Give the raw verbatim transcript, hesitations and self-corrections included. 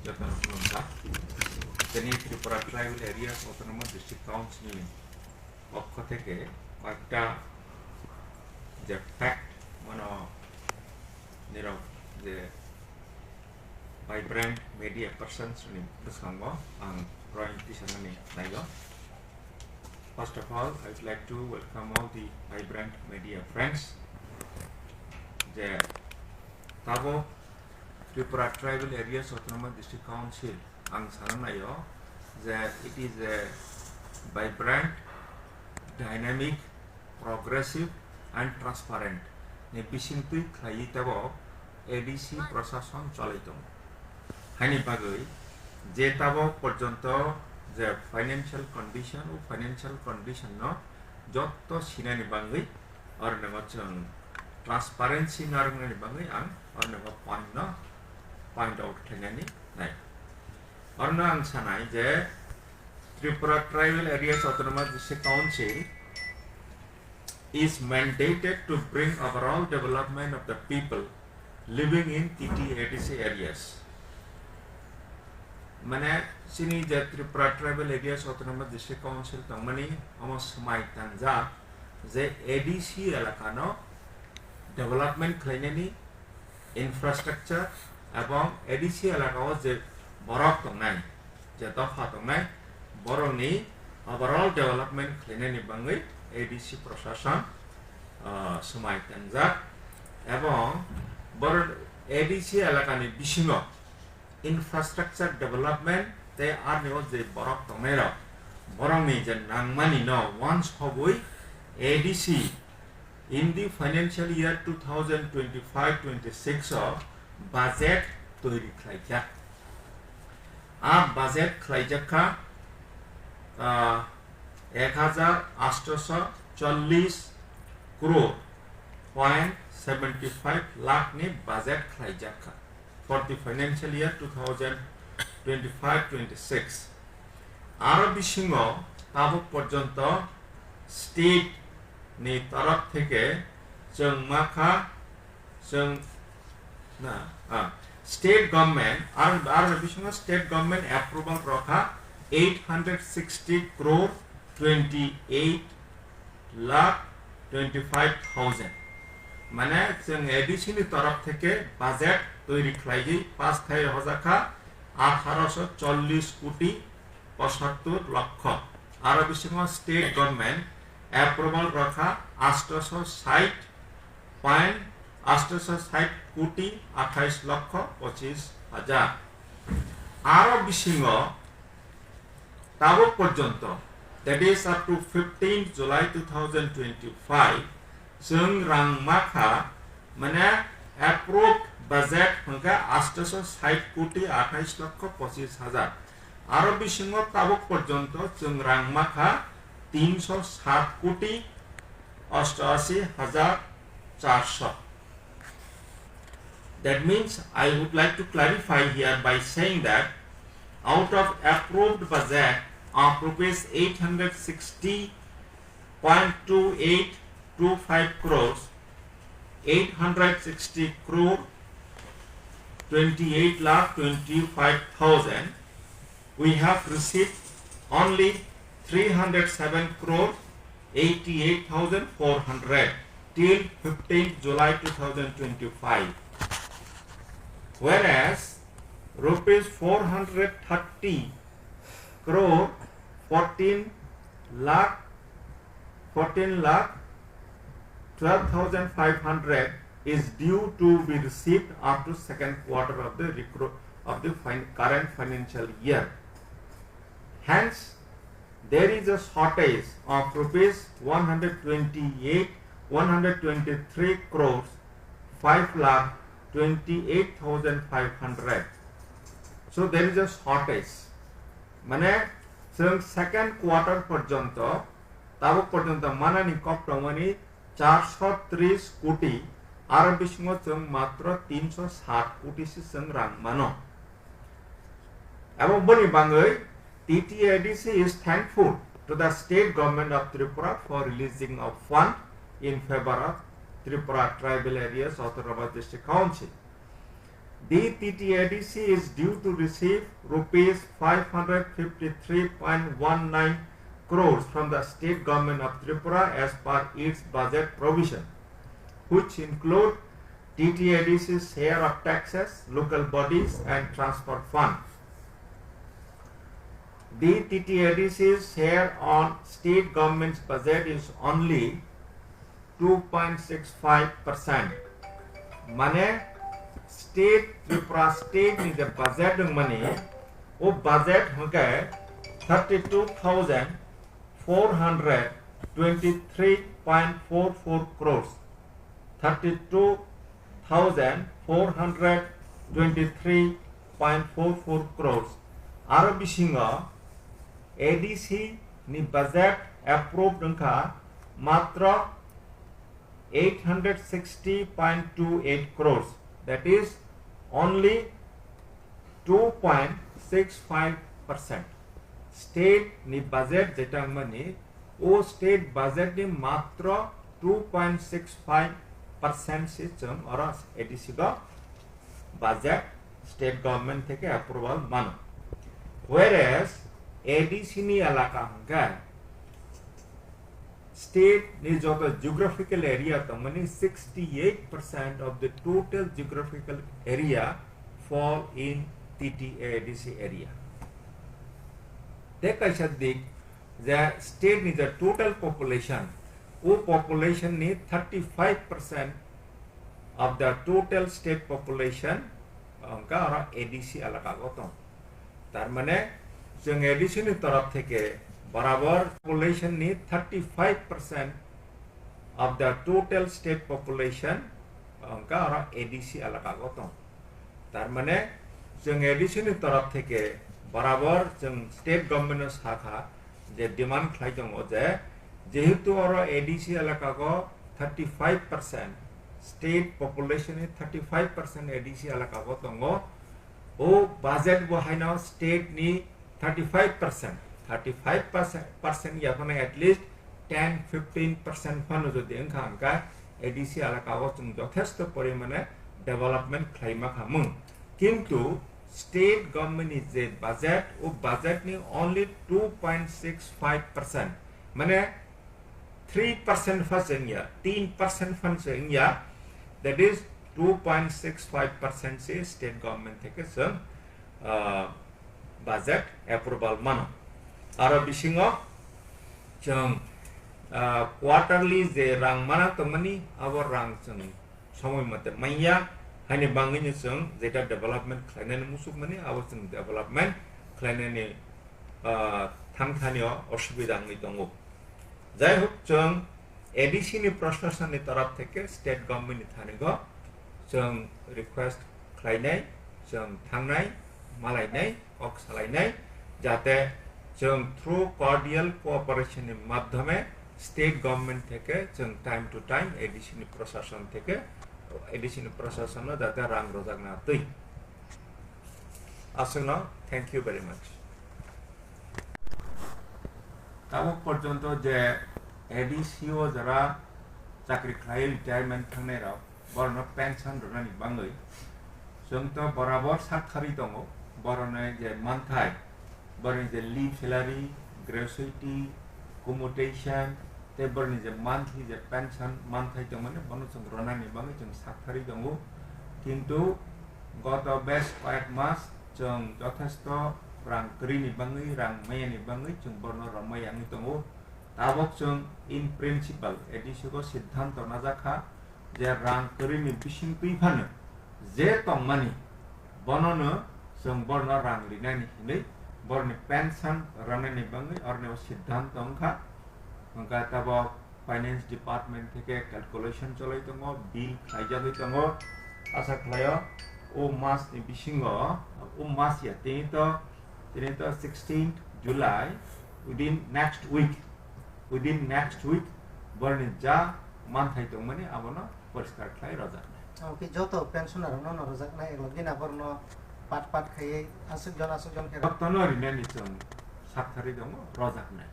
Jotono khulumkha. Tini Tripura Tribal Areas Autonomous District Council ni পক্ষ থেকে কয়েকটা যে ফ্যাক্ট মানে নিরব যে vibrant media persons ni bwskango ang drawing tisanani naigo. First of all, I would like to welcome all the vibrant media friends. Je tabok Tripura Tribal Areas Autonomous District Council ang sana naio je it is a vibrant, dynamic, progressive and transparent ni bisingtwi khlaiwi tabok A D C prosason cholai tongo. Haini bagwi je tabok porjonto je financial condition, o financial condition no jotto sinani bagwi orni chwng transparency narwknani bagwi ang orni point no point out khlainani nai. Orno ang sanai je Tripura Tribal Areas Autonomous District Council is mandated to bring overall development of the people living in T T A D C areas. Mane chini je Tripura Tribal Areas Autonomous District Council tongmani omo swmai tanjak je A D C elakano development khlainani infrastructure ebong A D C elakao je borok tongnai, je dopha tongnai, borokni overall development khlainani bagwi A D C prosason, ah, swmai tanjak ebong bor A D C elakani bisingo infrastructure development tei arni o je borok tongnairok, borokni je nangmani no wansogwi A D C in the financial year two thousand twenty-five twenty-six o budget toiri khlaijak. A budget khlaijak kha, ah, ek hajar atsho chollish crore point seventy five lakh ni budget khlaijak kha for the financial year two thousand twenty-five twenty-six. Aro bisingo tabuk porjonto state ni torop theke chwng makha, chwng na, ah, state government, ar, ar bisingo state government approval rokha eight hundred sixty crore twenty eight lakh twenty five thousand. Mane chwng A D C ni torop theke budget toiri khlaigwi pass khai hojakha atharo sho chollish koti pochattor lokho. Aro bisingo state government approval rokha atsho sait point, atsho sait koti athais lokho pochis hajar. Aro bisingo tabuk porjonto, that is up to fifteenth July two thousand twenty-five, chwng rang makha, mane approved budget hwnkhe atsho sait koti athais lokho pochis hajar. Aro bisingo tabuk porjonto chwng rang makha tinsho sat koti ostashi hajar charsho. That means, I would like to clarify here by saying that out of approved budget of rupees eight hundred sixty point two eight two five crores, eight hundred sixty crore twenty eight lakh twenty five thousand, we have received only three hundred seven crore eighty eight thousand four hundred till fifteenth July two thousand twenty five, whereas rupees four hundred thirty crore fourteen lakh, fourteen lakh twelve thousand five hundred is due to be received up to second quarter of the recru-, of the fin-, current financial year. Hence, there is a shortage of rupees one hundred twenty eight, one hundred twenty three crores five lakh twenty eight thousand five hundred. So there is a shortage. Mane, chwng second quarter porjonto, tabuk porjonto manani kok tongmani charsho tris koti, aro bisingo chwng matro tinsho sat koti se chwng rang mano. Abo boni bagwi T T A D C is thankful to the state government of Tripura for releasing of fund in favor of Tripura Tribal Areas Autonomous District Council. The T T A D C is due to receive rupees five hundred fifty-three point one nine crores from the state government of Tripura as per its budget provision, which include T T A D C's share of taxes, local bodies and transport fund. The T T A D C's share on state government's budget is only two point six five percent. Mane state, Tripura state ni je budget wngmani, o budget hwnkhe thirty two thousand four hundred twenty three point four four crores, thirty two thousand four hundred twenty three point four four crores. Aro bisingo A D C ni budget approved wngkha matro eight hundred sixty point two eight crores, that is only two point six five percent. State ni budget jeta wngmani, o state budget ni matro two point six five percent se chwng oro A D C go budget state government theke approval mano. Whereas A D C ni elaka hwnkhe state ni joto geographical area tongmani sixty eight percent of the total geographical area fall in T T A D C area. Tei kaisa dik je state ni je total population, o population ni thirty five percent of the total state population hwnkha oro A D C elaka o tong. Tar mane chwng A D C ni torop theke borabor population ni thirty five percent of the total state population hwnkha oro A D C elaka o tong. Tar mane chwng A D C ni torop theke borabor chwng state government no sakha je demand khlai tongo je jehetu oro A D C elaka o thirty five percent state population ni thirty five percent A D C elaka o tongo, o budget bo haino state ni thirty five percent, thirty five percent ya phano at least ten fifteen percent phano jodi wngkha hwnkha A D C elaka o chwng jothesto porimane development khlaima kha mung. Kintu state government ni je budget, o budget ni only two point six five percent, mane three percent pha se wngya, tin percent phan se wngya, that is two point six five percent se state government theke chwng, ah, budget approval mano. Aro bisingo chwng, ah, quarterly je rang mana tongmani, abo rang chwng somoi mote manya, haini bangwino chwng jeta development khlainani musukmani, abo chwng development khlainani, ah, thangthani o osubida wngwi tongo. Jai hok, chwng A D C ni proshasan ni torop theke state government ni thani go chwng request khlainai, chwng thangnai, malainai, kok salainai, jate chwng through cordial cooperation ni madhyome state government theke chwng time to time A D C ni proshasan theke, A D C ni proshasan no jate rang rojakna twi. Aswkno, thank you very much. Tabuk porjonto je A D C o jara chakri khlai retirement thangnai rok, borokno pension rwnani bangwi chwng to borabor sak tharwi tongo. Borokni je manthai, borokni je leave salary, gratuity, commutation, tei borokni je monthly je pension manthai tongmani, bono chwng rwnani bangwi chwng sak tharwi tongo. Kintu goto bes koyek mas chwng jothesto rang kwrwini bangwi, rang mayani bangwi chwng borno romwi yangwi tongo. Tabok chwng in principle A D C o siddhanto najak kha je rang kwrwini bisingtwi phano je tongmani bonono chwng borno rang rinani hinwi borni pension rwnani bangwi orni o siddhanto wngkha. Wngkha tabok Finance Department theke calculation cholai tongo, bill khlaijagwi tongo. Asa khlaio o mas ni bisingo, o mas ya, tini to, tini to sixteenth July, within next week, within next week, borni ja manthai tongmani abono poriskar khlai rojaknai. Oke, joto pensioner rokno no rojaknai, eklog din aborno pat pat khaiwi aswk jon aswk jon khe. Jotono rinani chwng sak tharwi tongo, rojaknai.